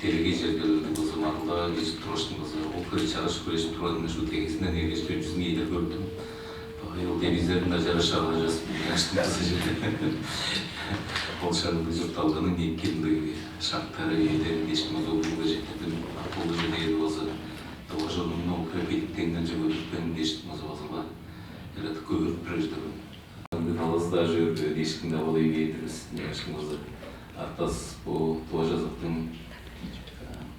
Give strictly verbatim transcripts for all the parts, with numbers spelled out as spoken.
Делегей черден болза, маргылдаага кежип тургаштың болза, ол хире чараш хүрежип турганын шуут эгезинден эргеш, дөмчүзүн ийдер көрдүм. Багай ол девизлерин-даа чараш чагалажасын, ыяштың кызыжы. Ол шагында чуртталганың эки ындыг шактары, үелери дээш, музугумга четтирдим. Ат болду чүве дээр болза, тыва чонумну ол хире бедиктен канчап көдүрүпкен дээш, музугазыла эрет көөрүп бир ужурлуг. Ындыг талазы-даа чүве дээшкин-даа болуй бээр-дир бис. Ынчангаш болза, артас бо тыва чазактың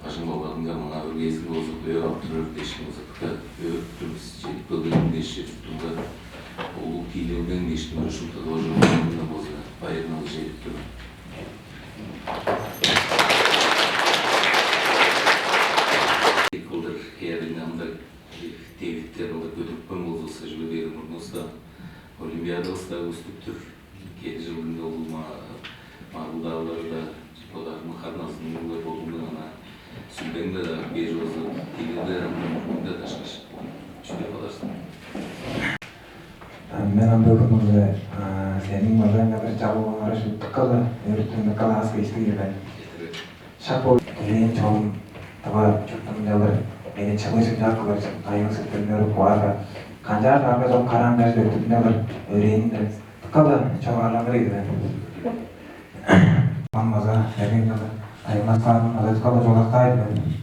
бажың балгадынга маңаа өргээзин болза, куя алып турар дээшкин болза, дыка өөрүп тур бис. Чедип келген дээш чедип турда, улуг тиилелген дээшкин болза, шупту тыва чонундан болза, байырын алгыжы чедип тур. Кылдыр хээрин андыг девиттер кылдыр көдүрүпкен болзувусса, чүге дээрге мурнувуста олимпиадавыс-даа көстүп тур. Келир чылдың ол ма-, маргылдаалары-даа, бодарның хар-назынының-даа болуңнуң ана сүлдең-даа бээр болза, тиилелдер ам мурнунда дашкаш, чүге кыларсың? А, мен ам бөгүн мында, а, сениң мазаң кадыр чалып алган аражы дыка-ла, өөрүттүң дыка-ла аас-кежиктиг ийин мен. Шак ол төрээн чогум тыва чуртум чалыр, мени чылыжып чак кылыр, кайгыл септелиңер ук баарга, канчаар-даа арга чок караан каш өртүп чалыр, өрээниндер дыка-ла чоргаарланыр ийин мен. Ам база эргем чалыр, аймактарын база дыка-ла чугаалактаар ийин мен.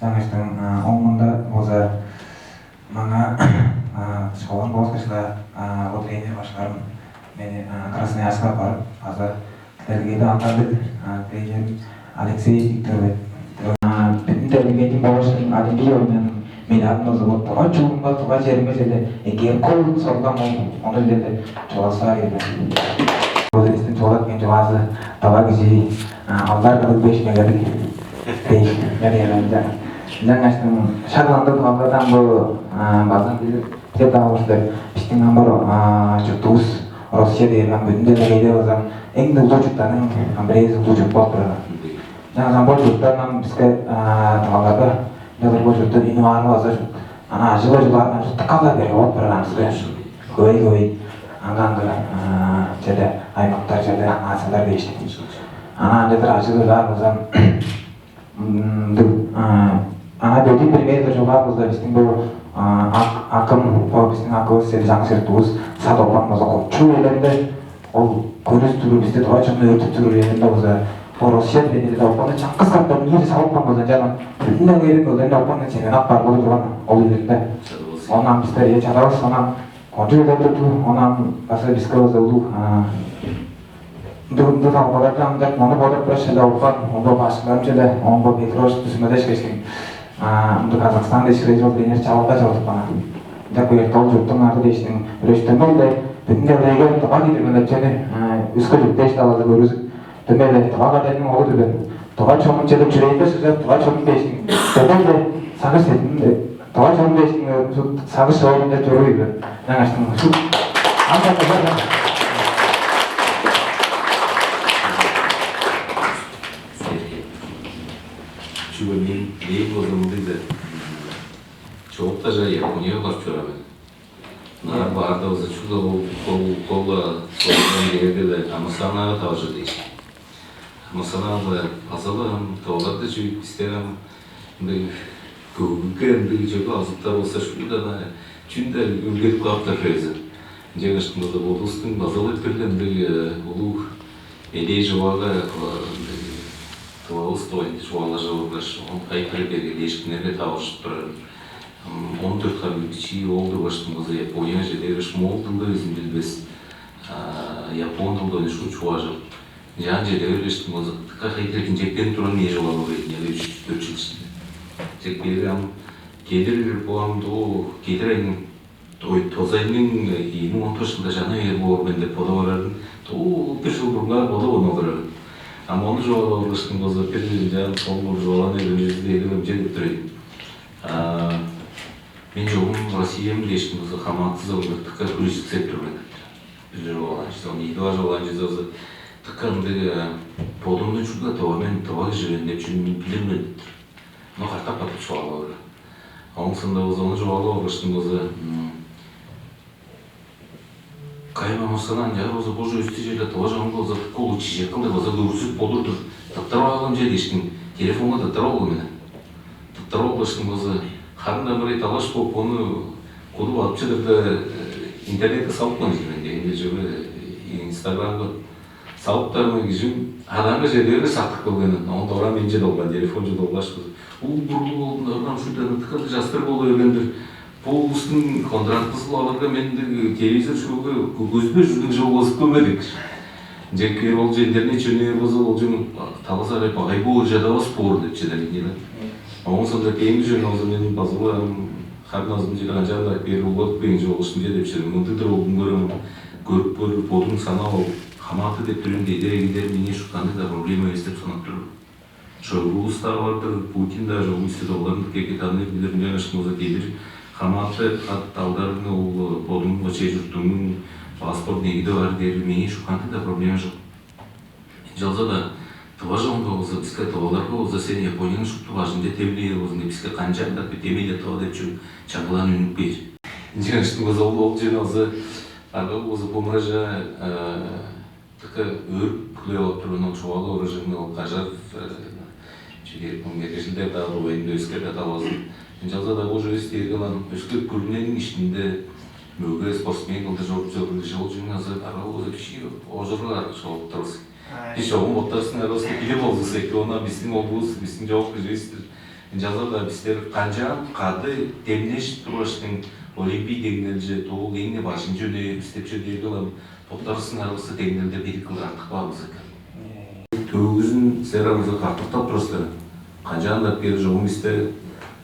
Чаңгыштың, а, оң мында болза маңаа, а, школам бооскаш-ла, а, вот тренер башкарым мени, а, Красноярскка аппарып, база делегейде алгандыг, а, тренерим Алексей Викторович. А, бүдүн делегейниң болгаштың Олимпий оюннарының медалын болза, вот, тыва чурумга, тыва черимге черле эккээр кол сорулгам ол, ону черле чугаалаар ийин мен. Ол эстин чугаалап келген чугаазы, тыва кижи, а, алдар кылыг беш мегадыг дээш, мен ынча. Ынчангаштың шак ындыг тывалардан бо, а, база билир деп-даа болур силер. Бистиң ам бо, а, чуртувус Россия дээрге ам бүдүн делегейде болза эң-не улуг чурттарның ам бирээзи, улуг чурт болуп турар. Ынчангаш ам бо чурттан ам биске, а, тываларга, ынчалдыр бо чурттан үнүп аарга база чурт. Ана ажыл-ожулардан чурттук калдыр берге болуп турар биске. Хөй-хөй, аңгы-аңгы, а, чеде аймактар, чеде нациялар дээш. Ана ынчалдыр ажыл-ожулар болза, м, ындыг, а, ана бөдүүн пример-дир чугаалаар болза, бистиң бо, а, ак-, акым, бо бистиң акывыс, чеде чаңгыс чурттуувус Сат Опан болза, кол чүве үелеринде ол көрүс туру, бисти тыва чонну өөртүп туру үелеринде болза, бо Россия деңнелинде Опанны чаңгыс катап мире салыпкан болза, ынчан бүдүн делегейниң көлдеринде Опанның чемпионат бар болуп турган ол үелеринде. Оон ам бистер, э, чадавас, оон ам кончуг үелерде тур, оон ам база биске болза улуг, а, ындыг, ындыг талбаларда ам деп, мону бодап турар чүве-ле Опан, оон бо башкыларым чүве-ле, оон бо Петрович Тусмадеш кештиң, а, ындыг Казахстан дээш, Грейзбол тренер чалалга чорудупкан. Ынчап кээрде ол чурттуң ады дээштиң, Өрөстенмей-ле, бүдүн делегейге тыва киирген деп чүвени, а, өске чурт дээш-даа база көргүзүп, дөмей-ле тыва кадайның оолу-дур мен. Тыва чонум чедип, чүрээмде шыгжап, тыва чонум дээштиң, дөмей-ле сагыш сеткилим, э, тыва чонум дээштиң, э, сагыш-сооруумда чоруур ийин мен. Ынчангаштың шуут. Ам сагыжар. Чүге мен, мээң болза мындыг-дыр. Чоокта чаа Японияга барып чораан мен. Ынаар баарда болза, чүгле ол, ол, ол-ла, солундан кээрге-ле амырсааннарга таваржыр дээш. Амырсааннарга база-ла ам таварарды чүве, бистер ам ындыг көвүнге ындыг чүве алзыптар болза, шупту-даа чүнү-даа үүлгедип кааптар херезин. Ынчангаш мында бодувустуң база-ла бир-ле ындыг, э, улуг элээн чугаага, э, ындыг тывавыс дугайында чугаалажып алгаш, ону кайы хире берге дээшкиннерге таваржып турар. М, он дөрт харлыг бичии оол тургаштың болза, Японияже дээргеш, моол дылды безин билбес, а, япон дылды ону шуут чугаажып. Ынчаан чеде бергештиң болза, дыка хей-хей хинчектенип турган, ийи чыл болур ийин, яли үч, дөрт чыл иштинде. Чек бээри ам келир, бо ам доо келир айның, ой, тозайның ийи муң он тос чылда чана бээр боор мен деп бодап орарын, доо бир чыл бурунгаар бодап ону олурарын. Ам ону чугаалап оргуштуң болза, бир ынчаан ол бо чугаалаан эвенчези дээди ынча деп тур ийин. А, мен чогум Россиям дээштиң болза, хамаатызы ол дыка хүрежиксеп тур мен деп тур. Бир чугаалаан чүве, ону ийи дугаар чугаалаан чүвези болза, дыка ындыг, э, бодумну чүгле тыва мен, тыва кижи мен деп чүвени билир мен деп тур. Ону катап-катап чугаалап ора. Ооң соонда болза, ону чугаалап оргуштуң болза, м, Кайма мырсанан чаар болза, бо чүвести черле тыва чонга болза, дыка улуг чижек кылдыр база көргүзүп болур-дур. Тыптырып алган чүве дээшкин, телефонга тыптырып алган мен. Тыптырып алгаштың болза, харын-даа мырай талаш бооп, ону кудуп алып чыдырда, интернетке салып каан мен, дегенде чүве, Инстаграмга салыптарымга, кижим адаанга чеде бергеш, сактып келген. Оон дораан менче долган, телефонче долгаш, улуг буруулуг болдун, ыргам шупту ындыг-ындыг частырыг болу берген-дир. Бо улустуң контрактызы-биле алырга, мен ындыг телевизор шоуга көзүлбес ужурлуг чок болзуп көрбедик. Ынча кээр болчу, интернет чөнүр болза, ол чүң талазы арай багай боор, чадавас боор деп чыдар ийин. Оон соонда дээни чүве болза, мен база-ла ам харын азым чеде канчаан-даа кээр улгадып кээр чок болуш ынча деп чыдар. Мындыг-дыр ол, күн көрем, көрүп көр, бодуң санап ал, хамааты деп тур ийин, дедир эгидер, меңээ шуут кандыг-даа проблема эвес деп санап тур мен. Шойлу улус-даа бар-дыр, Путин-даа чогум истеди, оларның кеки таныыр билир, ынчангаш болза дедир хамааты ат-алдарыңны, ол бодуңнуң, че чуртуңнуң паспортун эгидип аар дээрге, меңээ шуут кандыг-даа проблема чок. Ынчалза-даа тыва чонга болза, биске, тываларга болза, сен Японияның шупту бажынче демнээр болзуңза, биске канчаан-даа бир демей-ле тыва деп чүвең чаңгылаан үнүп кээр. Ынчангаш болза ол, ол чүвени болза, арга болза бумража дыка өөрүп хүлээп алып турган ол чугаалап оружейни ол кажар, чүге дээрге мергежилдер-даа дугайында өскер-даа талазын. Ынчалза-даа бо чүве дээрге ылан өске күрүнениң иштинде мөге спортсмен кылдыр чоруп чоруур кижи ол чүвени азы арга болза кижи ожурга арга чогуп турувус. Бис чогум боттарывыстың аравыста билип болзувус эки, оон бистиң оглувус, бистиң чоок киживис-тир. Ынчалза-даа бистер канчаан кады демнежип тургаштың, олимпий деңнелче, дуу эң-не бажыңче үнер бис деп чүве дээрге ылан боттарывыстың аравыста деңнелде бедик кылдыр артып каан болза экен. Төөгүзүн силер ам болза каттыртап турар силер. Канчаан-даа кээр чогум бисте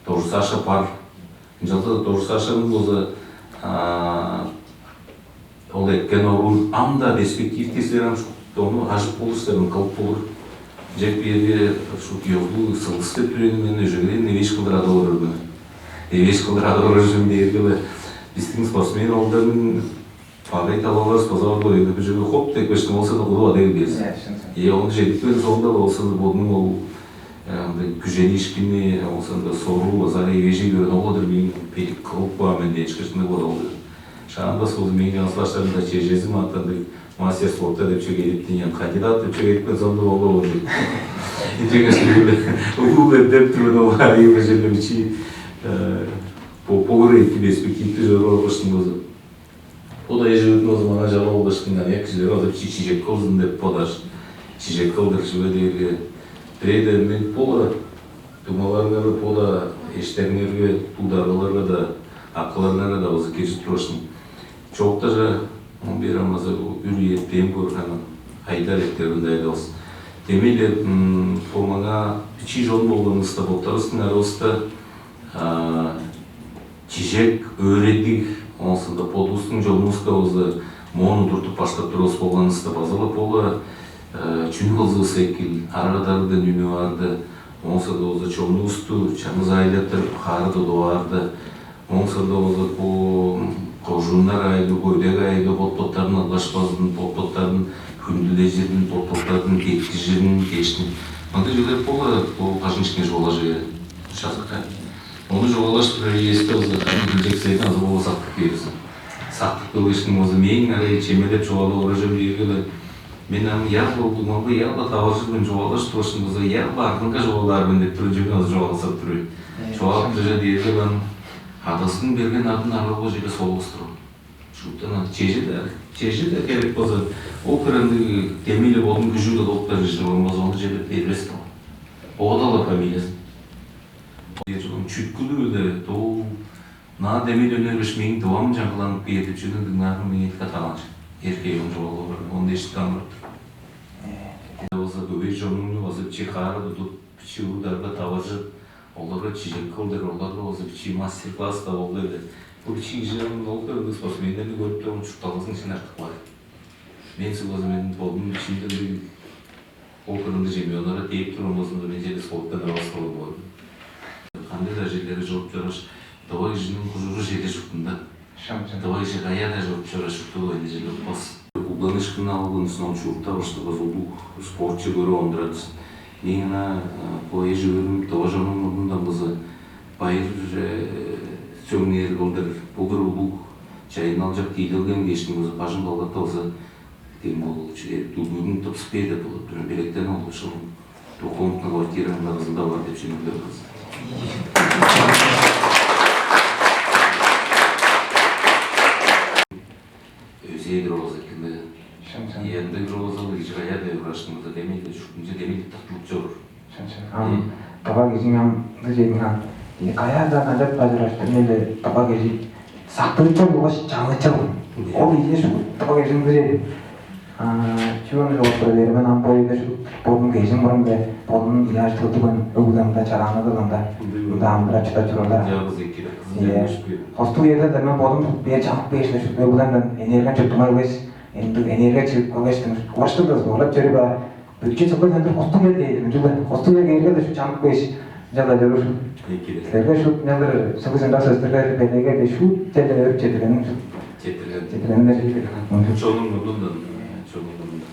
Доржу Саша бар. Ынчалза-даа Доржу Сашаның болза, ол эрткен оруун ам-даа перспективте силер ам шуут ону ажып болур силер, кылып болур. Ынчап кээрге шуут ёзулуг сылдыс деп турарны мен өжегейин эвээш кылдыр адап орар мен. Эвээш кылдыр адап орар чүвем дээрге-ле, бистиң спортсмен оолдарның багай талаларывыс база бар-дыр, бир чүве хоп деп кээштиң, ол саны кудуп ада келгенсиң. Э, шын, шын. Э, ону чедип келген соонда ол саны бодунуң ол, э, андай күжениишкини, ол саны соруу база ара эвежей берген, ол-дыр мээң бедик кылып каан мен дээш кыртынныг бодалды. Шаандас болза мээң чаңгыс баштарымда чежезим аттандыг мастер спорта деп чүве кедиптиң, кандидат деп чүве кедип келген соонда ол болду. Ынчангаш улуу деп туруп ол ара эвежейлер бичии бо-, богур эки перспективти чоруур болгаштың болза. Ол-даа эжи-өөрүнү болза маңаа чалап алгаштың, аныяк кижилер болза бичии чижек кылзын деп бодаар. Чижек кылдыр чүве дээрге, бирээде мен бо-ла дуңмаларыңарга, бо-ла эштериңерге, дударгаларга-даа, акыларыңарга-даа болза киржип тургаштың, чоокта чаа оон бээр амазы үр үе дээн көргенин айдар эттер ындайдывыс. Демей-ле, бо маңаа бичии чон болганывыста, боттарывыстың аравыста чижек, өөредиг, оон соонда бодувустуң чонувуска болза моон удуртуп баштап турувус болганывыста, база-ла бо-ла чүнү кылзывыс экил, арага-дарыдан үнүп аарда, оон соонда болза чонувусту чаңгыс аайлаттырып, хаара тудуп аарда, оон соонда болза бо кожууннар аайы, бо өдек аайы бот-боттарын ылгашпазын, бот-боттарын хүндүлежирин, бот-боттарын деткижирин дээштиң. Мындыг чүвелер бо-ла бо бажың иштинге чугаалажы чазырткан. Ону чугаалаштыр эвээсте болза, кайын билчек сени азы болза сактып кээрзиң. Сактып келгештиң болза, мээң арай чемелеп чугаалап орар чүвем дээрге-ле, мен ам ял болдум, ам бо ял-ла таваржыр мен, чугаалашып тургаштың болза, ял-ла артынга чугаалаар мен деп турар чүвем азы чугаалаксап тур мен. Чугаалап турар чүве дээрге ам адазының берген адын аргалгаш эвес, солувус турган. Шуптан аны чеже-даа, чеже-даа керек болза, ол хире ындыг демей-ле бодунуң күжү-биле болуп берген чыдыр болмас, ону чеде бербес турган. Ода-ла фамилиясын. Чүткүлүг-ле дуу наа демей дөмей бербеш, мээң дывам чаңгыланып кээр деп чүвени дыңнаарга, меңээ дыка таланчык. Эрхей он чугаалап бар, ону эшиткан турар. Болза бөгей чонуңну база бичии хаара тудуп, бичии уруг-дарга таваржып, оларга чижек кылдыр, оларга болза бичии мастер-класс-даа болду эле. Бо бичии кижи ам ол хире ындыг спортсменнерни көрүп турган чуртталгазының иштинде артып каар. Мен силер болза, мен бодум бичиимде ындыг ол хире ындыг чемпионнарга дээп турган болзумза, мен черле спорттан ырап алган болур мен. Кандыг-даа черлерге чоруп чорааш, тыва кижиниң кужуру чеде шуптунда. Шын, шын. Тыва кижи каяа-даа чоруп чорааш, шупту-ла эли черле утпас. Угланыышкынны алган соон чуртта баштап база улуг спортчу көрүп ондурадыс. Мээң ынаа бо эш-өөрүм тыва чоннуң мурнундан база байыр сөңнээр кылдыр, бо бир улуг Чайынналчак, тиилелген кештиң болза, бажың калгатта болза, дем ол чүге дүлгүүрүн тыпсып бээр деп болот. Билектен ол ушул духовный квартира ында кызында бар деп чемерлер кыз. Өзээдир болза экенде. Шын, шын. Ендиг болза, ижирая деп ырашкынга демейде, шуптунча демейде тыртылып чоруур. Шын, шын. Ам тыва кижиң ам дыжейдиң ам. Каяа-даа ынчап бажыраштыр, эле тыва кижи сактыгычал болгаш чаңгычал. Ол ийе шу тыва кижиң дыжейди. Чүвени чогуптура берип, мен ам бо үеде шу бодум кежим бурун бе, бодумнуң ыяаш тыгдыгын өглемде, чараанада дында. Мында амдыра чыда чуралар. Жалгыз эки. Хостуг үеде мен бодум бээр чалып бээш, өглемден энерген чуттумай беш, энди энерге чыгып калгаш, улаштыр-даа суглап чөре баар. Бүдүче чылдыр сендир хостуг үе дээди, чүгле хостуг үе кээрге-даа шу чамдык беш, ынчалдыр чоруур. Силерге шу ынчалдыр сылыг чында сөстүрге белеге-даа шу деле өрүп четтиргениң шу. Четтирген. Четтиргеннер. Чонуң мурнундан, чонуң мурнундан.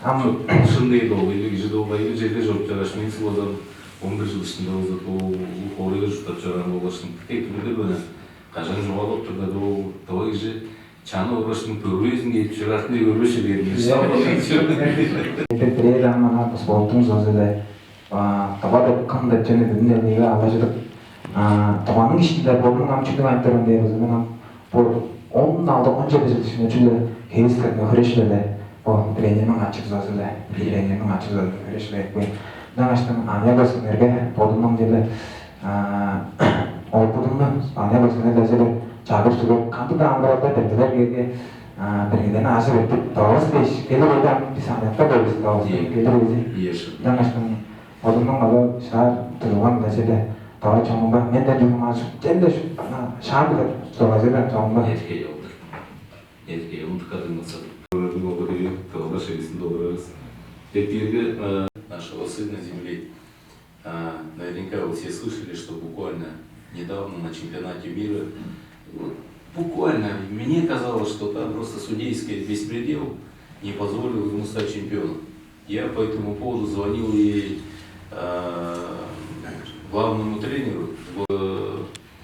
Ам шын дейт ол, эли кижи долгайы черде чоруп чараш мен сылазан он бир жыл ишинде болза, ол хорайга чурттап чораан болгаштың. Тек билдир бана кажан жогалып турда, ол давай кижи чаны оргашның пөгрезин кээп чыгартын деп өргөше берген. Эпир бирээде ам ана спорттуң сөзүле тыва деп кым деп чөне бүгүн эмнеге алажыдык. Тываның ишинде болуң ам чүнү айтырын дээр болза, мен ам бо он алды, он жети жыл ишинде чүгле хевискерге хөрешпеде, бо тренерниң ачы-дузазы-биле, тренерниң ачы-дузазы-биле хөрешпейт бе. Ынчангаштың аныяк өскүннерге бодумнуң деле опытымны аныяк өскүннер-биле чагып-сүгеп, кандыг-даа амыдыралда бергелер кээрге, бергеден ажып эртип, довус дээш келип ойдан бис аныяктар болбус, довус келип өзү. Ынчангаштың бодумнуң ала шаар тыгылган-биле чеде, давай чонумга, мен-ден чонумга черле шаар биле чогажыдан чонумга. Эркей олдур. Эркей, ындыкка дыңнаса. Оларның обуруу тывалар шевесинде олурарыз. Деп биирге нашего сына земли. Наверняка вы все слышали, что буквально недавно на чемпионате мира, вот, буквально, мне казалось, что там просто судейский беспредел не позволил ему стать чемпионом. Я по этому поводу звонил и главному тренеру.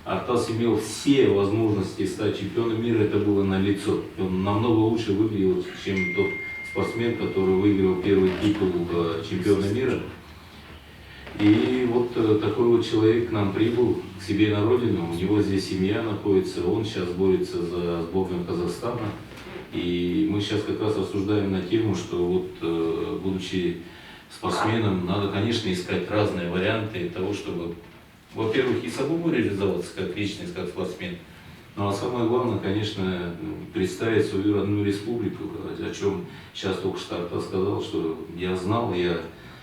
Артас имел все возможности стать чемпионом мира, это было налицо. И он намного лучше выглядел, чем тот спортсмен, который выиграл первый титул чемпиона мира. И вот такой вот человек к нам прибыл, к себе на родину. У него здесь семья находится, он сейчас борется за сборную Казахстана. И мы сейчас как раз рассуждаем на тему, что вот, будучи спортсменом, надо, конечно, искать разные варианты того, чтобы, во-первых, и самому реализоваться как личность, как спортсмен. Ну а самое главное, конечно, представить свою родную республику, о чем сейчас только что Артас сказал, что я знал, я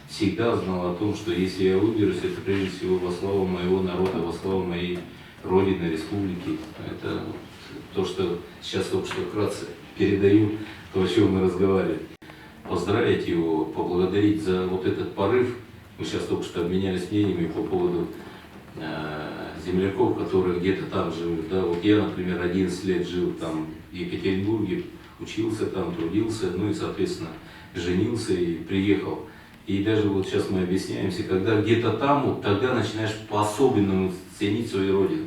всегда знал о том, что если я выберусь, это прежде всего во славу моего народа, во славу моей родины, республики. Это вот то, что сейчас только что вкратце передаю, то, о чем мы разговаривали. Поздравить его, поблагодарить за вот этот порыв. Мы сейчас только что обменялись мнениями по поводу земляков, которые где-то там живут. Да, вот я, например, одиннадцать лет жил там в Екатеринбурге, учился там, трудился, ну и, соответственно, женился и приехал. И даже вот сейчас мы объясняемся, когда где-то там, вот тогда начинаешь по-особенному ценить свою родину.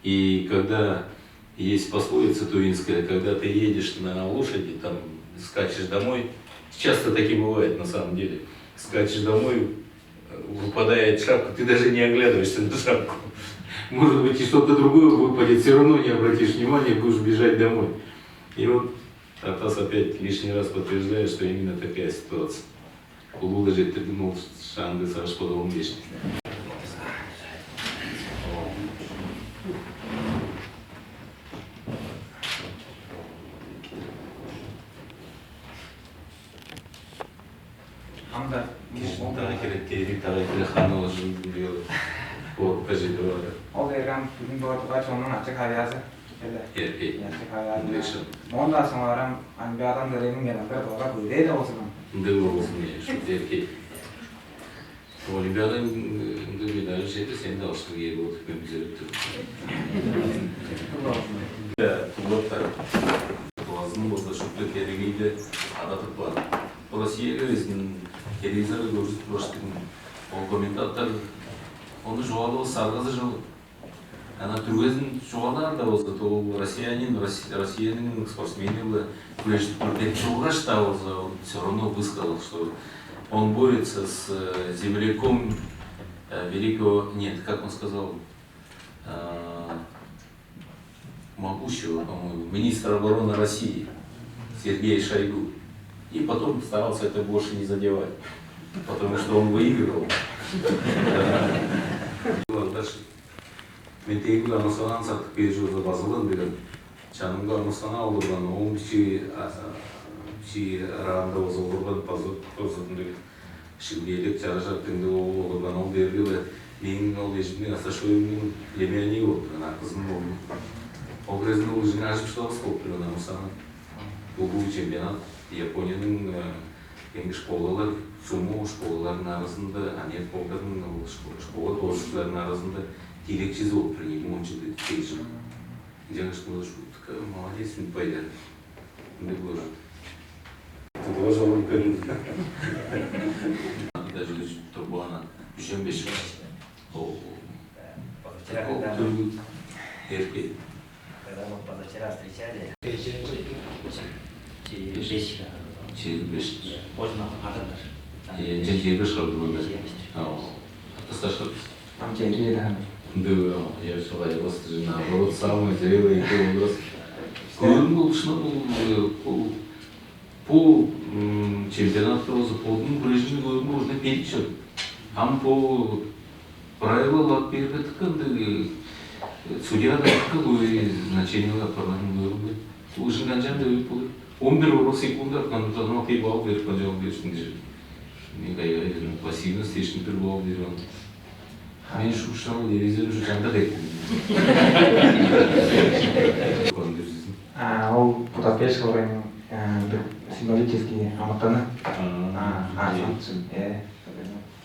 И когда есть пословица тувинская, когда ты едешь на лошади, там, скачешь домой, часто такие бывает на самом деле, скачешь домой, выпадает шапка, ты даже не оглядываешься на шапку. Может быть, и что-то другое выпадет, все равно не обратишь внимания, будешь бежать домой. И вот Артас опять лишний раз подтверждает, что именно такая ситуация. Улуу-ла четтирдим, ол шаанды сагыш бодалым дээш. Анда кижиниң дагы херек, кээриг дагы херек ханы ол жыл билип, корупка жетип алар. Ол эргем бүгүн бо тыва чоннуң ачык хавыяазы. Эле. Эркей. Яшчык аялында. Ындыг шын. Моон-даа соңгаар ам Олимпиаданың ырыын келгенде, буга көдээ-даа болзун. Ындыг болзун, э, шупту эркей. Олимпиада ындыг медаль чеде сени-даа алыштыр кээр болуп, мен билзирип тур. Тулаптар. Тугазын болза шупту керегейде адатып бар. Бо Россияга безин телевизорда көргүзүп тургаштың, ол комментатор, ону чугаалавыс аргазы жок. Ана түргезин чугаалаар-даа болза, то ол россиянин, Росси-, Россияның спортсмени-биле күрежип тур деп чугаалаш-даа болза, он всё равно высказал, что он борется с э, земляком э, великого, нет, как он сказал, э, могучего, по-моему, министра обороны России Сергея Шойгу. И потом старался это больше не задевать, потому что он выигрывал. Дальше. Мен тегил амырсанаан сактып кээр чүве базылын билем. Чанымга амырсанаа олурган, оон бичии, бичии араанда база олурган база турзун билем. Шилгээлиг чарыжак деңде оол олурган, ол берге-ле мээң ол эжимниң Асташоюмнуң племянниги болуп турган, акызының оглу. Ол кезинде ол кижиниң ажып шыдавас болуп турган амырсаан. Бу бу чемпионат Японияның эң школалар, сумо школаларының арасында, а нет, болдарын ол школа доозукчуларының арасында дирекчизи болуп турган эки муң чылды сегиз чыл. Ынчангаш кылыш уттука молодец, үнүп байлар. Ынды кылыш. Тудугаш олуруп бериңер. Анда жүрүп турбаана үжен беш. О, Позавчера, о, когда мы, түргү эрке. Когда мы позавчера встречали, через беш. Через беш. Можно адамдар. Э, жер беш калды мында. Жер беш. А, о. Атасташкан. Там жер жер. Ынды, я всё, я просто же наоборот, самый зрелый эки возраст. Көрүм болушуна бул, бул Бу чемпионатта болза бодунуң хүрежинге көөрүнге уже белик чор. Ам бо правила лап берге тыка ындыг судьяда тыка көөр значениелер апарганын көөрүнге. Бу ужун канчаан деп болур. Он бир оро секунда арткан турза, анаа кый балл берип канчаал берсин дижир. Мен кайгай бердим. Пассивность дээшин бир балл берип алды. Мен шуушал дерезени шу чанда кеттим. Кондурзизм. А, ол Будапешт кылган символический амытаны. А, а, сан чын. Э.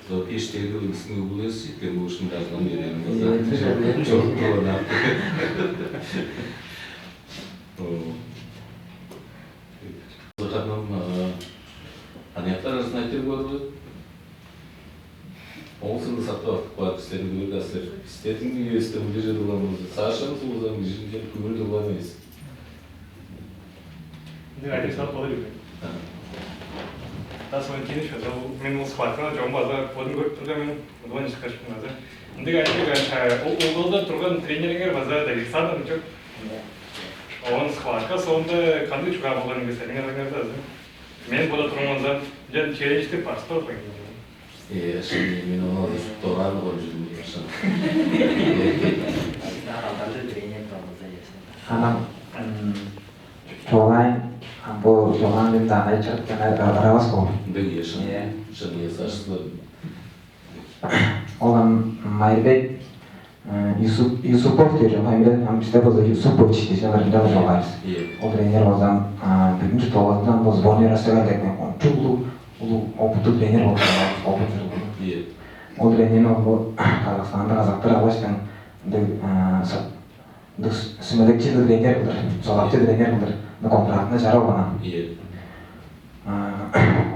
Будапешт деген исми улес иткен болушун дагдан берем. Э, база. Чок, чок, чок. О. Ханам, а, аныяктар арасында айтып көрдү. Оңусунду сактып артып каар, бистерни көөр-даа силер. Бистерниң үевисте мынча чыдып алган болза, Сашаны сугузан кижи ынча көөр-даа болган эвес. Ынча айтып салып болур ийик. Ага. Тас мен кийин шыгжал, мен ол схватканы чогум база бодум көрүп турган мен, удуган чыткаш база. Ындыг айтып, ол уголда турган тренериңер база Дагестан чок. Оон схватка соонда кандыг чугаа болган эвес, силерниң араңарда азы? Мен бода турумундан ынчан челленджтиг барыштыр болган. Э, шын, мен ону дораан кончугум шын. Алдарда тренер турмуза яшын. Анам чугаалаайн, ам бу чугаалаан демде анай чыгып кенер ырабас боор. Ындыг, э, шын. Э. Шын, э, саштылар. Ол ам Майырбек Юсуп, Юсупов дээр чок, ам бисте болза Юсупович дижиң, ырында чугаалаар бис. Ийе. Ол тренер болза, а, бүгүн чуртталгазында ам бо сборная Россияга кирген кончуг улуг, улуг опыттыг тренер болуп турар, опыт чурулган. Ийе. Ол тренерни ол бо Казахстанда казактар алгаштан ындыг, а, ындыг сүмелексиг тренер кылдыр, содакчы тренер кылдыр, ындыг контрактына чарап алган. Ийе. А,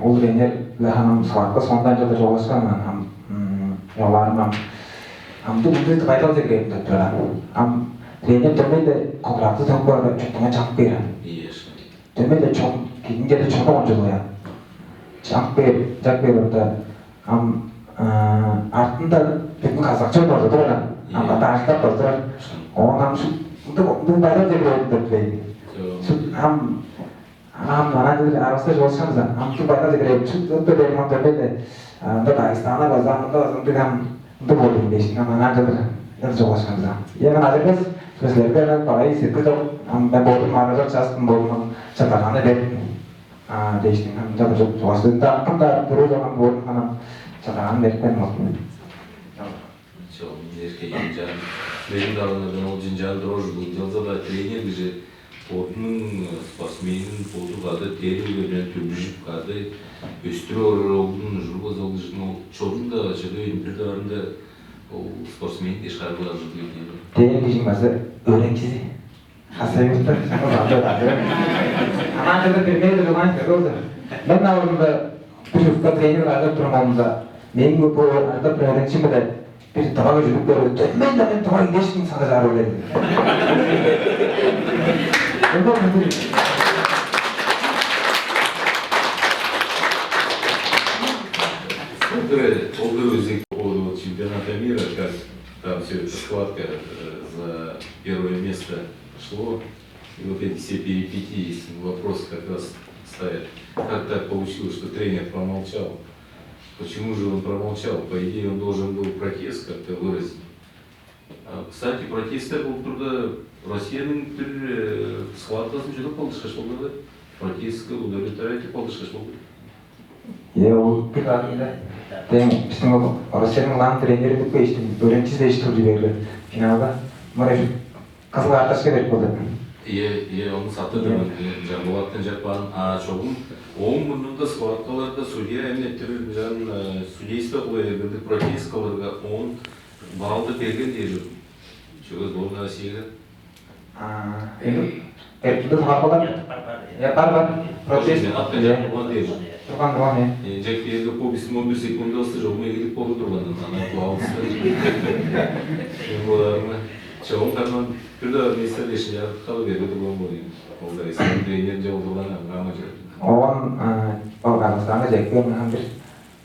ол тренер-биле ханам схватка соонда ынчалдыр чугаалашкан, ам, ам, м, чугаалаарым ам, ам, ындыг, ындыг байдал чергелип деп турар. Ам тренер дөмей-ле контракты төнүп каарга, чуртуңга чанып кээр. Ийе, шын. Дөмей-ле чон, кижиниң черде чону кончулуг, я. Чанып кээр, чанып кээр орта. Ам, а, артында бүгүн казакчы бар турар. Ам, ийе, кады ажылдап бар турар. Шын. Оон ам шу, ындыг, ындыг байдал чергелип деп билейн. Чок. Шу, ам, Ам анаа-дыр арывыста чугаалашкан бис, ам чуг байнал дегерээп, чуг ыт берген, ам дөмей-ле, ында Дагестанда база, мында база ындыг, ам ындыг болду дээш, ам анаа-дыр ыр чугаалашкан бис. Ийе, мен азырбас, силерге ынак багай сеткил чок, ам мен бодум аралар частым, бодум чатагааны берип, а, дээштиң, ам ынча-дыр чугаалашты. Ында акым-даа туруу чок, ам бодум анам чатагааны берип берген болду. Чогум эрке ынчан мээң далган ол жынчаан турар ужурлуг ынчалза-даа тренер кижи бодунуң спортсменин боду кады дерин көрүнен дүрбүжүп кады өстүрүп орар оглун ужур база ол кижиниң ол чорунда чыдып бир даарында ол спортсмен дээш харыылаар ужурлуг ийин. Дээрин кижиң база өөреникчизи. Хасавюртта шаңгы база база. Анаа чыдып бермей турган көрүлдү. Мен алдымда бир ушта тренер ажып турган алдымда. Мээң бу ажып турган өөреникчим биле Бир тыва көжүлүп көрүп, дөмей-дөмей тыва идешкин сагыжаар олар. Ынча мындыг. Ол бир, ол бир өзек. По поводу вот чемпионата мира, как там все это схватка, э, за первое место шло. И вот эти все перипетии, вопрос как раз ставят. Как так получилось, что тренер промолчал? Почему же он промолчал? По идее, он должен был протест как-то выразить. А, кстати, протесттер болуп турда, Россияның бир, э, схваткасын чыдып калдышкаш болду да. Протестке удовлетворять этип калдышкаш болду. Е, ол бир кадында. Тем, биздин ол Россияның улаан тренери деп эштим, бөлүнчү дээш тур жиберди. Финалда мырай кызыл карточка берип калды. Ие, ие, ону сатты. Ие. Жамбулаттан жаппаан, а чогум ооң мурнунда схваткаларда судья эмнеттир жан, э, судейство кылып эргелдиг протест кылырга, оон балды берген дээр. Чүге сборная Россияга? А, эми эртинде схваткалар. Бар, бар. Э, бар, бар. Протест. Ат берген болган дээр. Турган, турган, э. Э, жек дээрге бу биздин он бир секундабызды жолума эгидип болуп турган, анан туабызды. Мен боларымы чогум карман бир-даа министр дешин жарык калып берип турган болуйн. Ол да эсен тренеринче олдурган аңгамы жок. Оон, а, ол Казахстанга жекпе мындан бир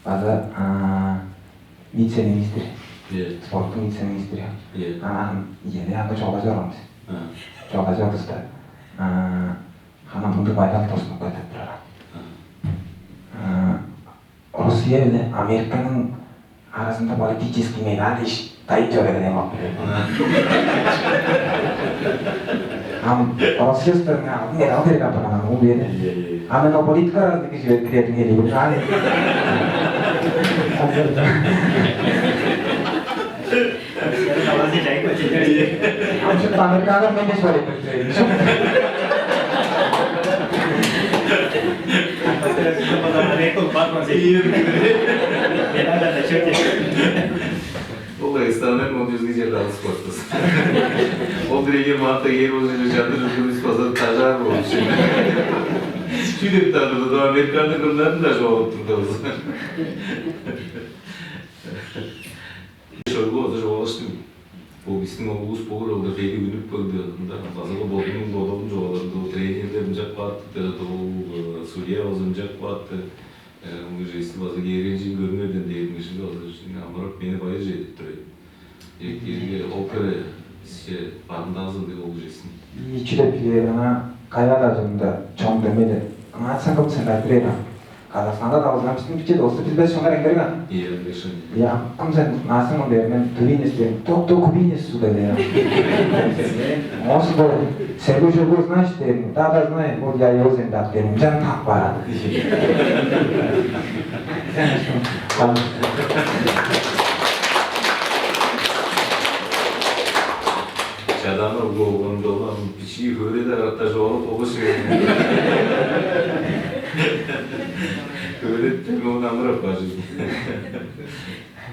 база, а, вице-министр, Ие. Спорттуң вице-министри. Ие. Анан иеле аңгы чогулажып барганбыз. А. Чогулажып атырбызда, а, хана мындыг байдал тосунуп кайтып турар. А. А, Россия биле Американың аразында политический мейдан дээш дайын чоруур эвес деп. Ам Россия стороны алдын эдал керек апарган ол биеде. Ие, ие. А мен ол политика аразында кижи берип кирердиң эли бир жаан. Ам шупту Америкага мен дээш бар эдим. Ол Дагестаннан он жүзге чедир алыс бартыс. Ол бирээге маата кээр болза, чанды жүргүнүс база тажаар болуп чү. Чүү деп таадырды, Американы кымнарын да жоолуп турдувус. Шойлу база жоолаштым. Бу биздин улус боор алда бери үнүп келди. Ында база бодунуң бодалын жооларында тренерлер ынчап каатты, ол судья база ынчап каатты. Э, ужести база кээргенчиин көрүңерден дээрин кижиге база амырап мени байыр чедип тур эди. Эки, ол кире сие барымдаазы ындыг ол ужестин. Чү деп билээр, ана каяа-даа чонунда чон дөмей-ле. Аңаа сен кым сен айтыр эди. Казахстанда да болза биздин биче досту билбес чоннар эңдерген. Ие, ындыг шын. Я, кым сен наасың ол дээрмен тувинес дээрин. Ток-ток кубинес суда дээрин. Оон суда Сергей Жугу, знаешь, дээрин, да, да, знаю, вот я его зендап дээрин, жан так барады. Чадамыр болгондон бичии хөөрелер артта жоолуп болуш. Хөөреттен ону амырап бажы.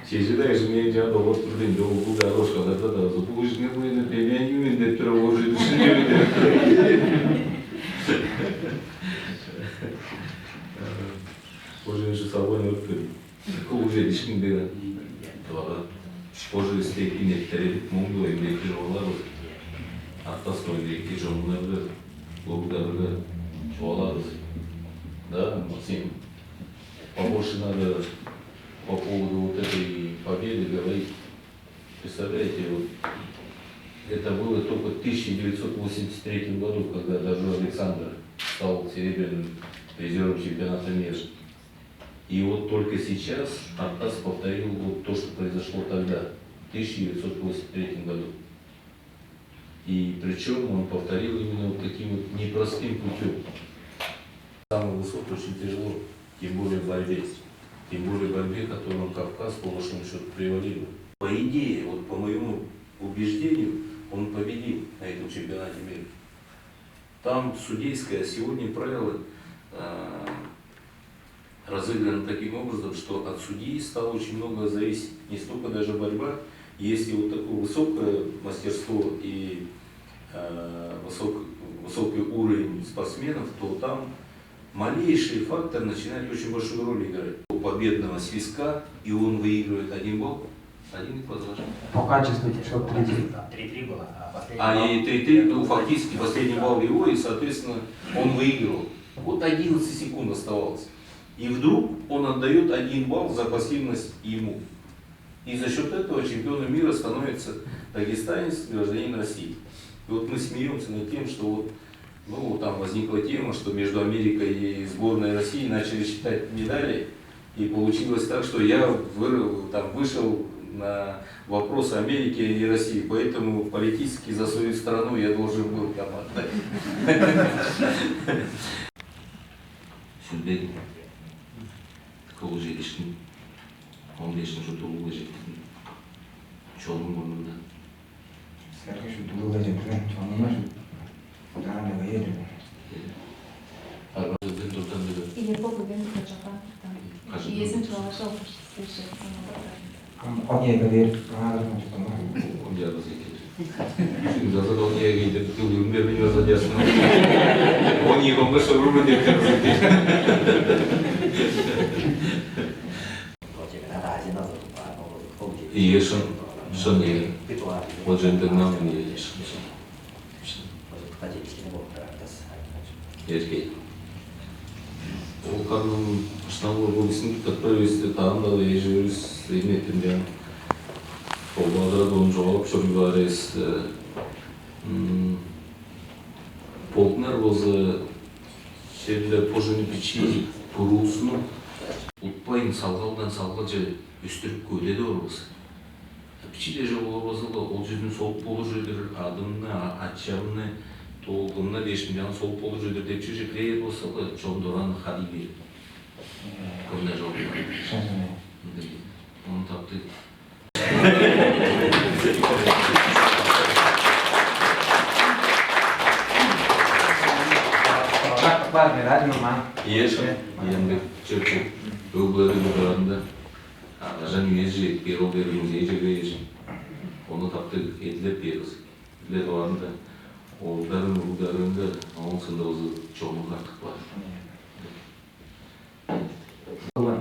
Чеже-даа кижи мээң чаан долгоп турду, ынча ол бул дагы ошкаларда-даа база, бул кижиниң буйну демян иймин деп тура, ол чүдү шын чүве деп. Ол чүве салган өрт берди. Кыл уже дишкин бе. Тывага. Ол чүве стейки нептередип, муңду эмдекти жоолар. Артас эмдекти жоннарга, лугдарга жоолар. Да, Максим. Побольше надо по поводу вот этой победы говорить. Представляете, вот это было только в тысяча девятьсот восемьдесят третьем году, когда Доржу Александр стал серебряным призером чемпионата мира. И вот только сейчас Артас повторил вот то, что произошло тогда, в тысяча девятьсот восемьдесят третьем году. И причем он повторил именно вот таким вот непростым путем. Самый высокий очень тяжело, тем более в борьбе. Тем более в борьбе, которую Кавказ, по большому счету, превалирует. По идее, вот по моему убеждению, он победил на этом чемпионате мира. Там судейское, сегодня правила, э, разыграны таким образом, что от судьи стало очень много зависеть. Не столько даже борьба, если вот такое высокое мастерство и, э, высок-, высокий уровень спортсменов, то там малейший фактор начинает очень большую роль играть. У победного свистка, и он выигрывает один балл, Один и два зажал. По качеству типа три три. Там три три было, а последний А, балл и три три, ну, фактически последний балл его, и, соответственно, он выигрывал. Вот одиннадцать секунд оставалось. И вдруг он отдает один балл за пассивность ему. И за счет этого чемпионом мира становится дагестанец, гражданин России. И вот мы смеемся над тем, что вот, ну, там возникла тема, что между Америкой и сборной России начали считать медали. И получилось так, что я выр- там вышел на вопрос Америки и России, поэтому политически за свою страну я должен был там отдать. Сүрбедим. Кол чедишкин. Он бешинчи тулугга жеткизdim. Чонуң мурнунда. Силерге шудулугла чедирген чонуңар шудаан эвеер. Арбазы дурдан деди. Ийе, бо бүгүн качапан турдан. Кажан Иезин дурдан? Чугаалажа олур силерже. Ам он эге бээр маадырын чутума. Он жаргыз экен. Үчүн жаза да он эге деп тылын бермей жаза диясына. Он эки онга шорурмун деп жаза. Ийе, шын, шын, ийе. Ол жерде нам, ийе, шын, шын. Эргей. Ол ханның шынап ол бистиң тыппар эвести, таанда эживис эми этинчен Холбаадырада ону чугаалап чоруй баар эвес. Болдунар болза, черле божуну бичии буруусунуп, утпайн салгалдан салгалче өстүрүп көдедип орувус. Бичии-ле чок болур болза-ла, ол чүзүн солуп болур чүве-дир, адымны, ачамны, долгумну дээш мынчаан солуп болур чүве-дир деп чүве кирээр болза-ла, чон дораан хадый бээр. Кымда чок. Ындыг. Ону таптыг. Бар медаль мама. Иешим, иемдик чөпчү. Өглөрү дораанда. Кажан үези четпээр ол дээрге музейже кирер. Ону таптыг эдилеп бээр кызы. Биле дугаарында оолдарын, уругларынга, ооң соонда болза чонунга артып каар. Ынча боор.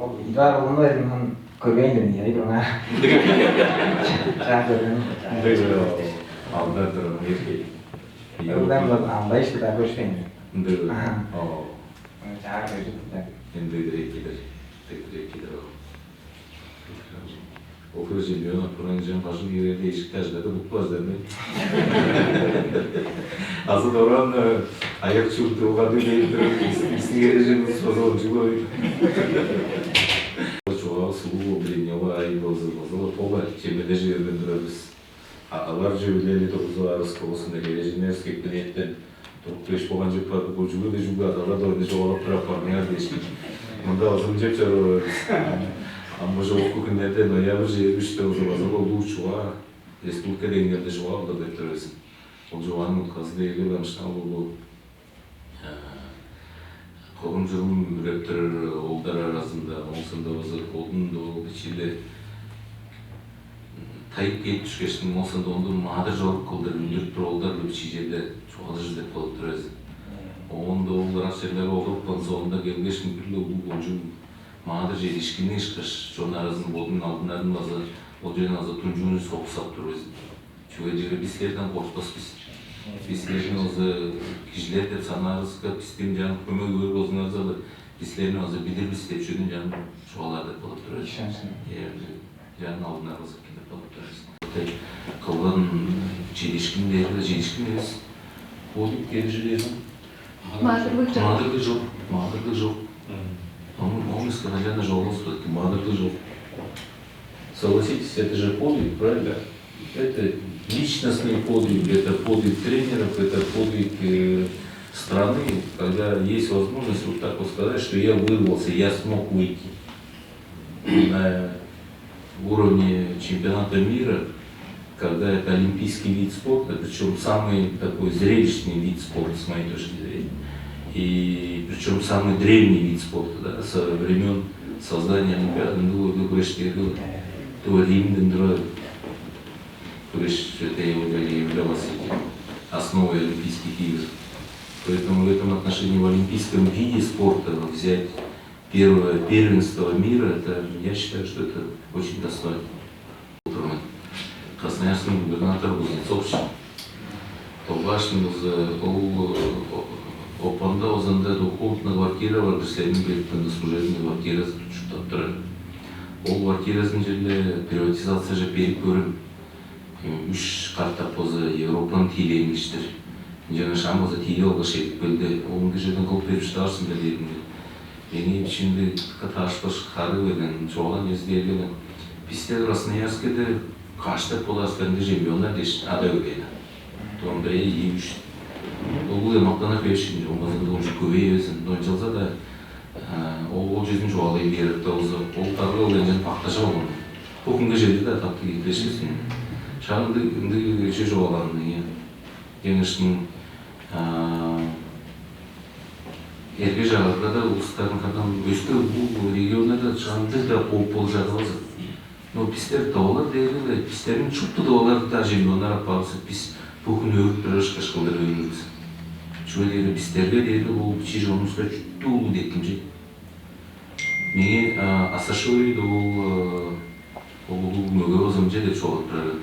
Ол ыйгаар ону эдинган көрбейн дедим, яй, буңа. Чаа көрген. Ынча боор. Алдар турган эргей. Ылдан бол алдай шыда көршейн. Ынча боор. Оо. Чаа көрдүк. Ынча боор. Ол хире чемпион апарган кижи бажың киирерде эжикти ажыглады, бутпаздар мен. Азы дораан аяк чуртту угады бээр бистиң эрежебиз база ончуглой. Чугаавыс улуу билиңнева ай болза база-ла тола чемележи берген турар бис. Адалар чүвелели тургузуп аарыс болзун, эрежиннер скепкинеттен туруп кеш болган чыппады бо чүгле чүгле адалар дойну чугаалап тур апарыңар дээш. Мында озун чеп чоруур. Ам бо чогуку күннерде ноябрь чыйыр үчтө узу база улуу чугаа республика деңнелде чугаа кылдыр деп тур безин. Ол чугааның утказы дээрге ынчан улуу Курум-чурум үрептирер оолдар аразында, оон соонда база бодун ол бичии-ле тайып кээп дүшкештиң, оон соонда ону маадыр чорук кылдыр үндүрүп тур оолдар-биле бичии черде чугаалажыр деп болуп тур эвес. Оон-даа ол ырак черлерге олурупкан соонда келгештиң бир-ле улуг кончуг маадыр чедиишкинни ышкаш, чон аразын бодунуң алдынарын база ол черден база тунчууну соксап тур эвес. Чүге дээрге бистерден корткпас бис. Бистерни база кижилер деп санаарывыска, бистиң чаан хөме көөр болзуңарза-ла, бистерни база билир бис деп чүвени чаан чугаалаар деп болуп турар. Ишенсин. Э, чаан алдынарывыс деп болуп турар. Кылган чедишкин дээрге чедишкин эвес. Ол кел чүвезин Маадырлыг чок. Маадырлыг чок, маадырлыг чок. Мгм. Он, он из Канаджана же он из Маадырлыг чок. Согласитесь, это же подвиг, правильно? Это личностный подвиг, это подвиг тренеров, это подвиг э, страны, когда есть возможность вот так вот сказать, что я вырвался, я смог выйти на уровне чемпионата мира, когда это олимпийский вид спорта, причем самый такой зрелищный вид спорта, с моей точки зрения, и причем самый древний вид спорта, да, со времен создания Олимпиады, ну, вы говорите, что Римден тура куреш это являлось основой Олимпийских игр. Поэтому в этом отношении в олимпийском виде спорта взять первое первенство мира, это, я считаю, что это очень достойно. Турман. Красноярскиниң губернатору Кузнецович. Толгаш болза, ол, э, Опанда озанда двухкомнатная квартира бар, силерниң берип турган служебный квартира чурттап турар. Ол квартиразын черле приватизацияже берип көрем. Үш катап болза Европаны тиилээн кижи-дир. Ынчангаш ам болза тиилеп алгаш, чедип келди. Ол ындыг черден кылып берип шыдаар сен бе дээрим. Меңээ бичиимде дыка таарышпас харыы берген, чугаалаан чүвези дээрге, бисте Красноярскиде каш деп болур силер, ындыг чемпионнар дээш ада берген. Дон бирээ, ийи, үш. Ол улуг мактаныр хевеш, ынча болбазын, дон көбей эвес. Дон чалза-даа, а, ол, ол чүзүн чугаалай бээрде болза, ол дарга ол ынчан бактажып алган. Бо хүнге чедир-даа таптыг эки эшкинчи. Шак ындыг, ындыг чүве чугаалаан, ийе. Дегенниң, а, эрге-чагыргада улустарның кадан өске улуг регионнарда чандыг-даа кооп болуп чорбазы. Но бистер тывалар дээрге-ле, бистерниң шупту тывалар-даа чемпионнар апарбыза, бис бо хүн өөрүп турар ышкаш кылдыр өөрүрүвүс. Чүге дээрге бистерге дээрге ол бичии чонувуска чүттү улуг деткимче. Меңээ, а, Асашориде ол, э, ол улуг мөге база мынча деп чугаалап турар.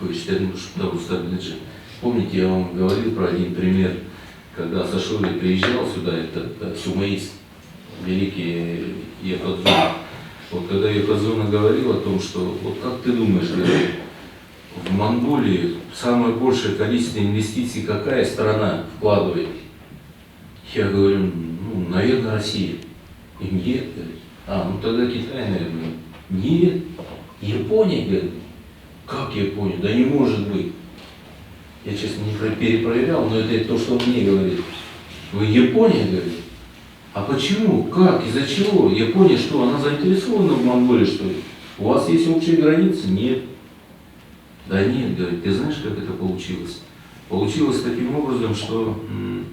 Бо иштерин шупту улустар билир чүве. Помните, я вам говорил про один пример, когда Асашори приезжал сюда, этот, э, сумоист, великий Йокодзуна. Вот когда Йокодзуна говорил о том, что вот как ты думаешь, говорит, в Монголии самое большее количество инвестиций какая страна вкладывает? Я говорю, ну, наверное, Россия. И нет, говорит. А, ну тогда Китай, наверное. Нет, Япония, говорит. Как Япония? Да не может быть. Я, честно, не про- перепроверял, но это то, что он мне говорит. Ну, Япония, говорит. А почему? Как? Из-за чего? Япония что, она заинтересована в Монголии, что ли? У вас есть общая граница? Нет. Да нет, говорит, ты знаешь, как это получилось? Получилось таким образом, что, м,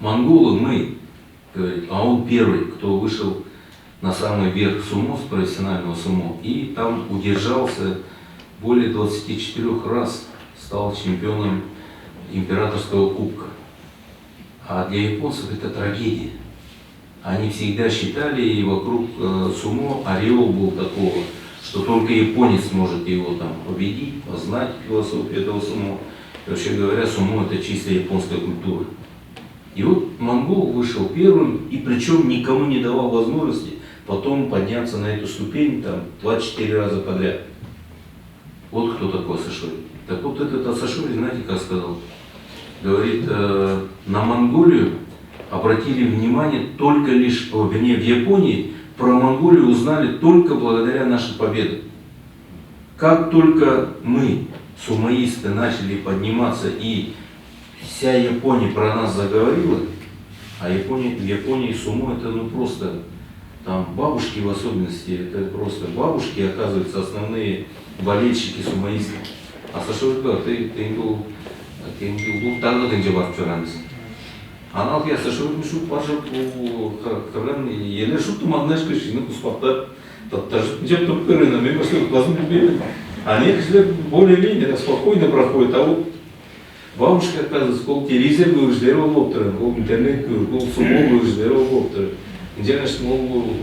монголы мы, говорит, а он первый, кто вышел на самый верх сумо, с профессионального сумо, и там удержался более двадцати четырёх раз, стал чемпионом императорского кубка. А для японцев это трагедия. Они всегда считали, и вокруг, э, сумо ореол был такого, что только японец может его там победить, познать философию этого сумо. И вообще говоря, сумо — это чисто японская культура. И вот монгол вышел первым, и причем никому не давал возможности потом подняться на эту ступень там двадцать четыре раза подряд. Вот кто такой Асашори. Так вот, этот Асашори, знаете, как сказал? Говорит, э, на Монголию обратили внимание только лишь, о, вернее, в Японии про Монголию узнали только благодаря нашим победам. Как только мы, сумоисты, начали подниматься и вся Япония про нас заговорила, а Япония, в Японии сумо — это, ну, просто, там бабушки в особенности, это просто бабушки, оказывается, основные болельщики сумоистов. А Сашурга ты, ты был, ты был, ну, тогда ты где барып чораан сен. Анал я Сашурга шуп бар жок, кырган, еле шупту маңнашкы шыны куспактап, таптажып, жеп туруп көрген, а мен башка уткасын билбейм. А некоторые более-менее спокойно проходят, а вот бабушка, оказывается, ол телевизор көргүзүлер ол болуп турар, ол интернет көрүп, ол сумо көргүзүлер ол болуп турар. Ынчангаш ол,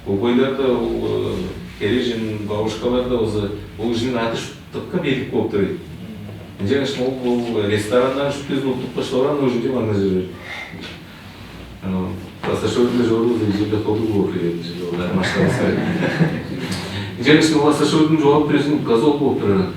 ол бойдорда ол, э, хережин бабушкаларда болза, ол кижиниң аты шуптукка белик болуп турар. Ынчангаш ол, ол рестораннар шуптузун уттуп каштап, ол ужунче маңнажыр. Ано, Сашурга жору жерде толуг болуп турар, машкаласы. Ынчангаш ол Сашургун жоп берзин, газол болуп турар.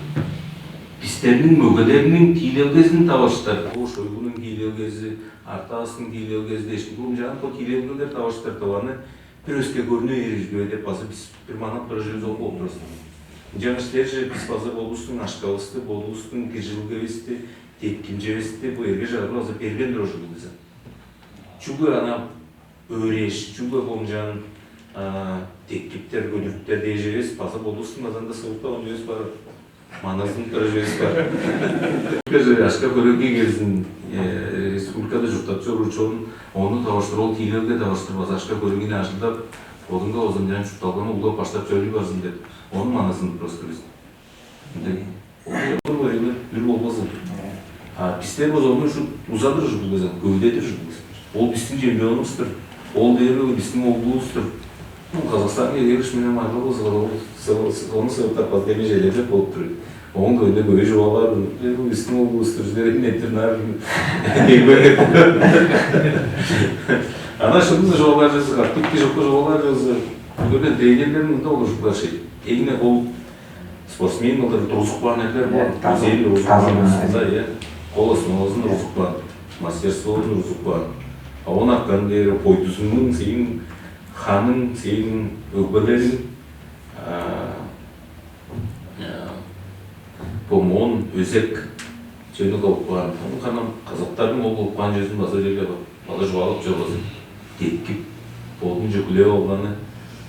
Бистерниң мөгелерниң тиилелгезин таваштар, бо Шойгунуң тиилелгези, Артаастың тиилелгези дээш, бо ынчаан бо тиилелгелер таваштар, тываны бир өске көрнү ээрижбээ деп база бис бир манап турар чүвевис ол болуп турар. Ынчангаш силерже бис база бодувустуң акшавысты, бодувустуң киржилгевисти, деткимчевисти бо эрге-чагырга база берген турар ужурлуг бис. Чүгле ана өөрээш, чүгле болчаан, а, деткиптер, көдүрүптер дээш эвес, база бодувустуң база ында сывыртап ындывыс бар. Маназын кырыжывыс бар. Кыжы ашка көрөңгү келзин, э, республикада чурттап чоруур чон, ону таваштыр, ол тиилелге таваштыр база ашка көрөңгүнү ажылдап, бодунга озунчан чуртталганы улгап баштап чорууй барзын деп, ону маназын просто биз. Ындыг. Ол бир болбазын. А бистер болза ону ушу узадыр ужурлуг база, көвдедир ужурлуг база. Ол бистиң чемпионубуз-дур. Ол дээрге бистиң оглувус-тур. Бо Казахстанга келгеш, мен ам арга болза, ол сы-, сы-, ону сывыртап база демежеледип болуп тур. Оон-даа өйде көй чугаалаар, дээрге бистиң оглувус-тур, силер эмнеттир нар. Ана шынында чугаалаар чыгзы, катык кижи чокка чугаалаар чыгзы, көбү тренерлерин мында олуржуп каар шей. Эң-не ол спортсмен кылдыр тургузуп каан эрлер боор. Э, тазы, Музейин тургузуп тазы каан мына. Устунда, э, кол основазын тургузуп каан, мастерствозун тургузуп каан. А он аккан дээри бойдузуңнуң, сээң ханың, сээң өгбелериң, а, а, бо моон өзек чүвени кылып каан. Ону ханам казактарның ол кылып каан чүвезин база черле база чугаалап чор база деткип, бодунче хүлээп алганы,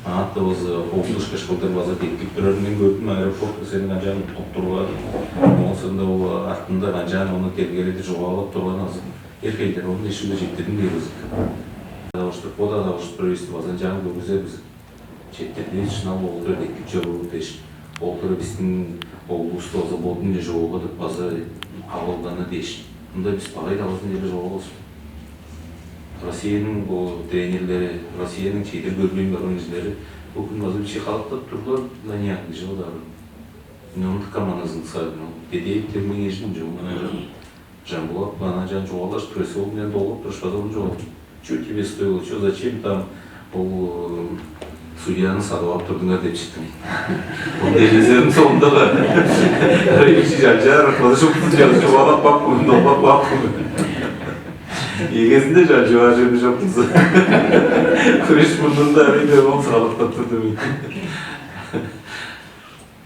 ааты база ховундушкаш кылдыр база деткип турарын мен көрдүм, аэропортта сени канчаан уткуп турган, ооң соонда ол артында канчаан ону делгеледир чугаалап турган азы эр хейлер, ону эшиге четтирдим дээр база. Тавыштыр, бо-даа тавыштыр база ынчаан көргүзер база. Четтирдивис, шынап ол-дур деткип чоруур дээш, ол-дур бистиң оглувусту база бодунче чугула деп база алылганы дээш. Мында бис багай талазын черле чугаалавас. Россияның бо тренерлери, Россияның чедир көрбейн барган кижилери бо хүн база бичии халыктап турлар, Даниян кижи бодаарым. Ынчан командазын садын бедээп демнең эжин чугуман. Жамбулап, ана чаан чугаалаш, пресс ол мен долгап турушпадым, чугап. Чү тебе стоило, чү зачем там ол судьяны садып ап турдуңар деп чыттым. Ол делезерим соонда-ла ичи чалчаар, подошуп чугаалап капкын, долгап капкын. Эгезинде чалчываар чүве чок болза. Күрүш мурнунда ары деп ол салыктап турдум.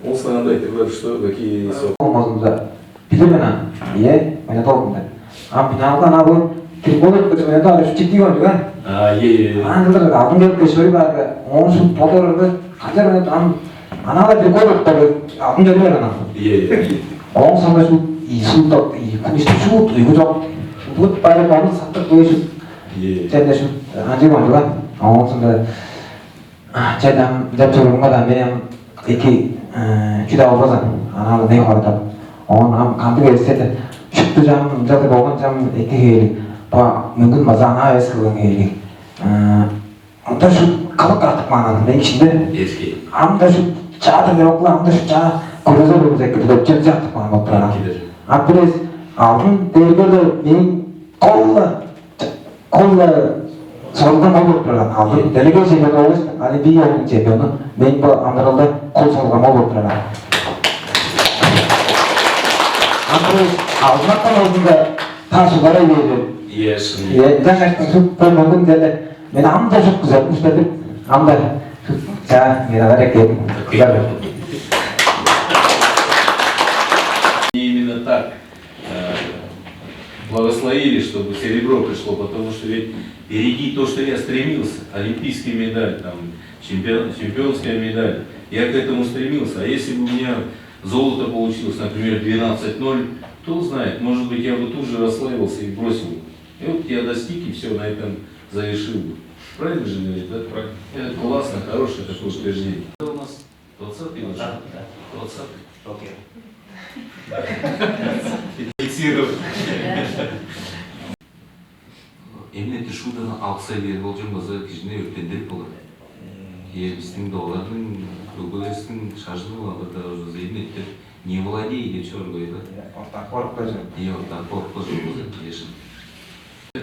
Ол саанда айтырлар, что какие со- Ол мозунда билир мен аны. Ие, ойнатып алдым деп. А финалда ана бу триколор кыжы ойнатып алып чиктиг ойнуг а. А, ие, ие. Ана кылдыр алдын келип кешип барга, он шут болор кыжы ойнатып ам ана да триколор кыжы алдын келип барган. Ие, ие. Он сонда шут и шут топ и күмүш шут уйгу жок. Шут барып аны саттык бой шут. Ие. Ченде шут анчы ойнуг а. Он сонда Чадам деп чорууңга-даа мен эки чүдеп албазан, анааны не хорадап. Оон ам кандыг эвестерде шупту чам ынчалдыр болган чам эки хээлиг, ба мөңгүн база аңаа эвес кылган хээлиг. Ында шут кылык артып каан мен ишинде. Эски. Ам-да шут чаадыр деп окла, ам-да шут чаа көрөзө көрөзө эки деп чемче артып каан болуп турар. Эки-дир. А бир эвес алдын дээрге-ле мээң кол-ла Кол-ла сорулган ол болуп турар. Алды делегей чемпион ол эвес, аны бий оолдуң чемпиону. Мен бо амыралда кол сорулган ол болуп турар. Андырый алдынатан алдында таш уларай берди. Иешин. Э, ынчан каштың шут бо мөңгүн деле. Мен ам да шут күзеп үстедип, ам да шут чаа мен алар эккедим. Именно так. э, благословили, чтобы серебро пришло, потому что ведь впереди то, что я стремился, олимпийская медаль, там, чемпион, чемпионская медаль, я к этому стремился. А если бы у меня золото получилось, например, двенадцать ноль, кто знает, может быть, я бы тут же расслабился и бросил бы. И вот я достиг, и все, на этом завершил бы. Правильно же говорит, да? Правильно. Это классно, хорошее такое утверждение. Это у нас двадцатый год? Да, да. Двадцатый. Окей. Фиксирую. Эмне тишууданы алыксай бээр болчуң база кижини өрттендирип болур. Э, бистиң дооларның өгбелериниң шажыны бар да уже эмне деп не владей деп чоргой да. Ортак коркпажы. Е ортак коркпажы болза кижи.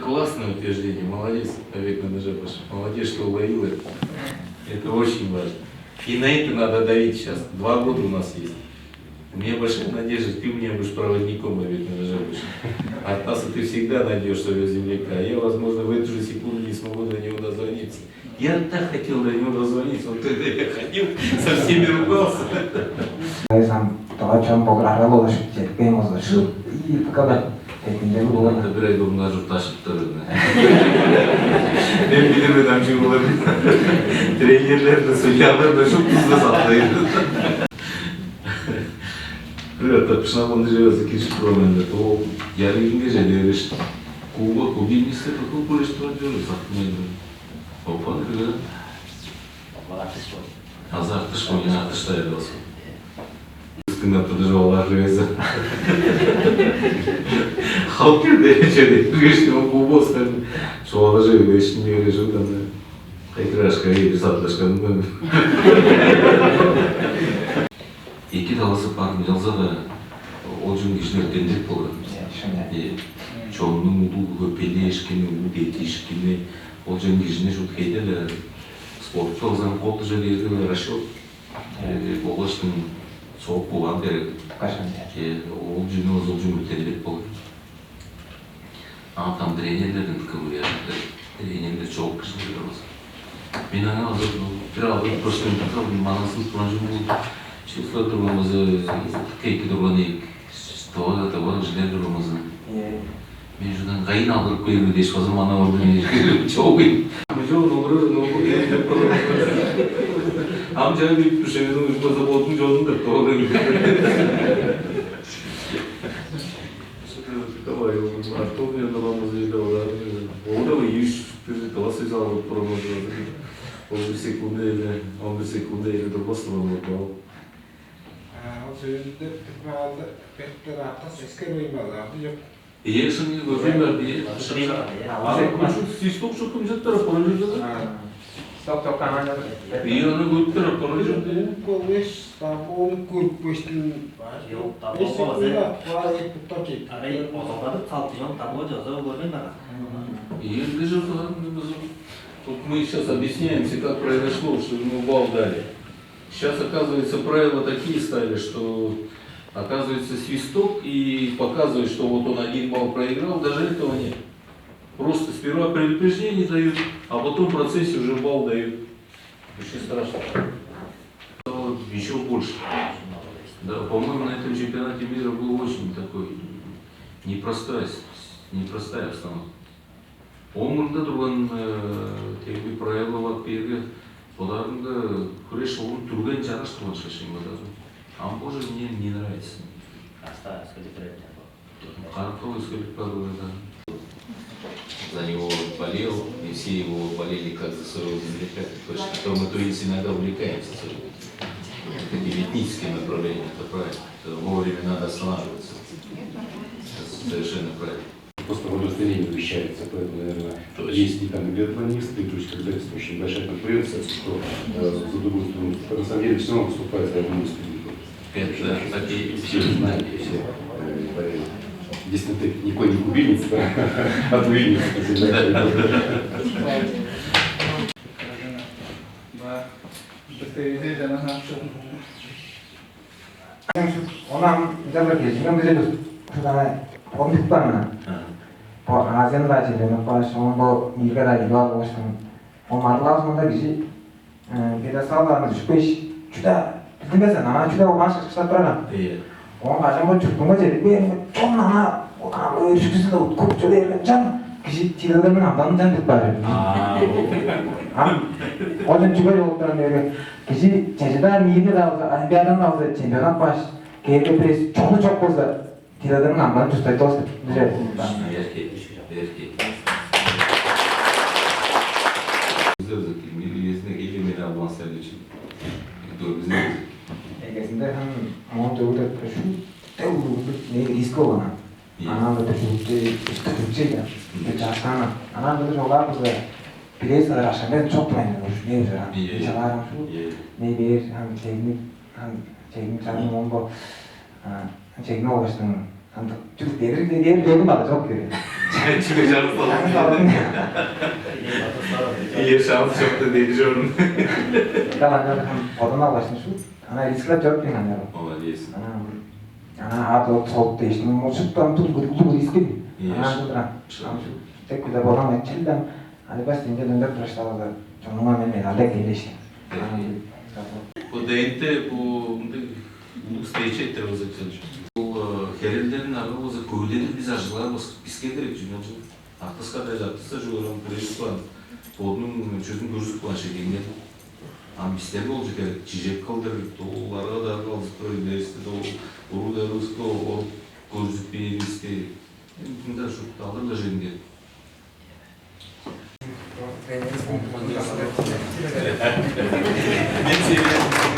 Классное утверждение, молодец, Авет Наджабович. Молодец, что уловил это. Это очень важно. И на это надо давить сейчас. Два года у нас есть. У меня большая надежда, ты у меня будешь проводником, Авет Наджабович. От нас ты всегда найдешь своего земляка. Я, возможно, в эту же секунду не смогу до него дозвониться. Я так хотел до него дозвониться, он тогда я ходил, со всеми ругался. Ай сам давай чон богар арал олаш жетпейм болза шу и пока да этинде бу Олар да бир ай бурунга журтташыптыр. Мен билир мен ам чүг болар. Тренерлер да, судьялар да шуптузу да сатлайды. Бир ата пышнак онда жевесе киришип турган мен деп. Ол ярыйынга же дээриш. Куба кубиннисе какой куриш туран жер сактымайды. Опа, кырган. Азартыш бойна артыш дайдылсын. Үстүнө тудуш олар ревиза. Халк бирде чеде биргешти ол кубостан. Соолажы бешин бережип, аны кайдырашка эдир сатлашканын. Эки талазы бар ынчалза-даа, ол чүн кижини өрттендирип болган. Шын. Чоннуң улуу хөпелээшкини, улуу детиишкини, ол чүн кижини шут хейде-ле спортка ылзан кот уже дээрге расчет болгаштың соок булаан береги. Кашан. Ол чүнү озулчу өрттендирип болган. А там тренерлерден кым уяды? Тренерлер чоок кижи болур болза. Мен аңаа азыр бир алгырып көрсөм, маназын турган чүве болду. Чыгыфтар турганымызы, кепки турган ийик. Тывага тывага кижилер турганымызы. Мен шудан кайын алгырып кээрби дээш база мана орду мен чогуй. Жо номуру номуру деп. Ам жай бип бишевиниң ужбаза бодун жонун деп тоору. Давай, Артур мен оламыз эле олар. Олар да ийиш бир талас сөз алып турамыз. Ол бир секунда эле, он бир секунда эле турбас турган болду. Ол сөөнүндө бир баалды беттер артас эскер оймады, ады жок. Ие шыңы көрбейм бар дие. Ага. Аны күчү систок шуктум жыттырып, аны жыттырып. Стоп, стоп, таман. Ие, аны көрүп турап, аны жыттырып. Кол эш, там он көрүп эштин. Жок, там эш болбас, секунда бар эп туттап чейт. Арай озалгадып салып, жок, там ол жозо көрбейм бар. Ие, не жозо, не жозо. Тут мы сейчас объясняемся, как произошло, что ему бал дали. Сейчас, оказывается, правила такие стали, что, оказывается, свисток и показывает, что вот он один балл проиграл, даже этого нет. Просто сперва предупреждение дают, а потом в процессе уже балл дают. Очень страшно. Еще больше. Да, по-моему, на этом чемпионате мира был очень такой непростой, с- непростая обстановка. Ооң мурнунда турган тегби правилалап бээрге, бодаарымга хүреш оон түрген чараш турган шашын бодаарым. Ам бо же мне не нравится. Аста өскелик берет. Каракол өскелик бар оларда. За него болел, и все его болели как за своего земляка. То есть, а то мы, то есть иногда увлекаемся своим. Это не этническое направление, это правильно. Это вовремя надо останавливаться. Это совершенно правильно. Просто подразделение вмещается, поэтому, наверное, есть и там и биатлонисты, то есть когда есть очень большая конкуренция, то э, за другую страну. На самом деле все равно выступает за одну республику. Это, да, такие все знают, и все э, болеют. Единственное, ты никакой не кубинец, да? А кубинец, это всегда. Да, да, да. Представитель, да, ага. Ону ам ынчалдыр кежиңер, бир чүве шуут аңаа бодум билип каан мен. Бо Азияны-даа чемпионнап кааш, оон бо мирге-даа кирип алгаштың, ол маргылдаавыс мында кижи пьедесталдан дүжүпкеш, чүдө билдингезен, анаа чүдө ол баш кышкыштап турар. Оон кажан бо чуртунга чедип кээрге, чон анаа өөрүшкүзү-даа уткуп чүдээрген чан кижи тиилелдерниң амданын чан деп баар. Ам ол чүге чогуп турар дээрге, кижи чеже-даа мирни-даа алза, олимпиаданы алза, чемпионат баш кээрге бирээзи чону чок болза, тиилелдерниң амганы чурттайтывыс деп билир. Эркек, эркек. Биздер узак килмейли, эзине келген мен албан сайлычы. Дор биздер. Эгезинде хан моон төгүлеп шуут улуг не риск болган. Анан да түшүрүкчү, түшүрүкчү экен. Чаштаан. Анан бир жолаар бизде бирээзи кадыр акша берип чок турган экен, ушу не ужурам. Чалаарым шу. Не бээр, ам чегинип, ам чегинип чарым оон бо чегинип алгаштың ам чүрүк дедир дедир дедим бада чок кире. Чүге чарып салдың? Ие шанс чокта деди чорун. Каланган ам одан алгаштың шу. Ана рисклеп чоруп дейм ана. Молодец. Ана ат ол солуп дээштиң, мурчуп турам, тур гүрүлдү гүрүскүн. Ана андыра. Тек биле болган челдем. Аны бас тенге дөндеп турашталды. Чонуңа мен мен алек элешти. Бу ДНТ бу мындай улуг встреча эттеребиз айтчанчы. Бул херелдерин ага болза көйденир биз ажыглаар болсок биске керек жумажы. Артыска даже артыста жуурам күрежип каан, бодунуң чүзүн көрүзүп каан шегеңер. Ам бистерге ол чүге чижек кылдыр, ол арга-даа калзып тур эвээристи, ол уругларывыска ол көрүзүп бээривисти. Мында шупту алыр-ла чемдер.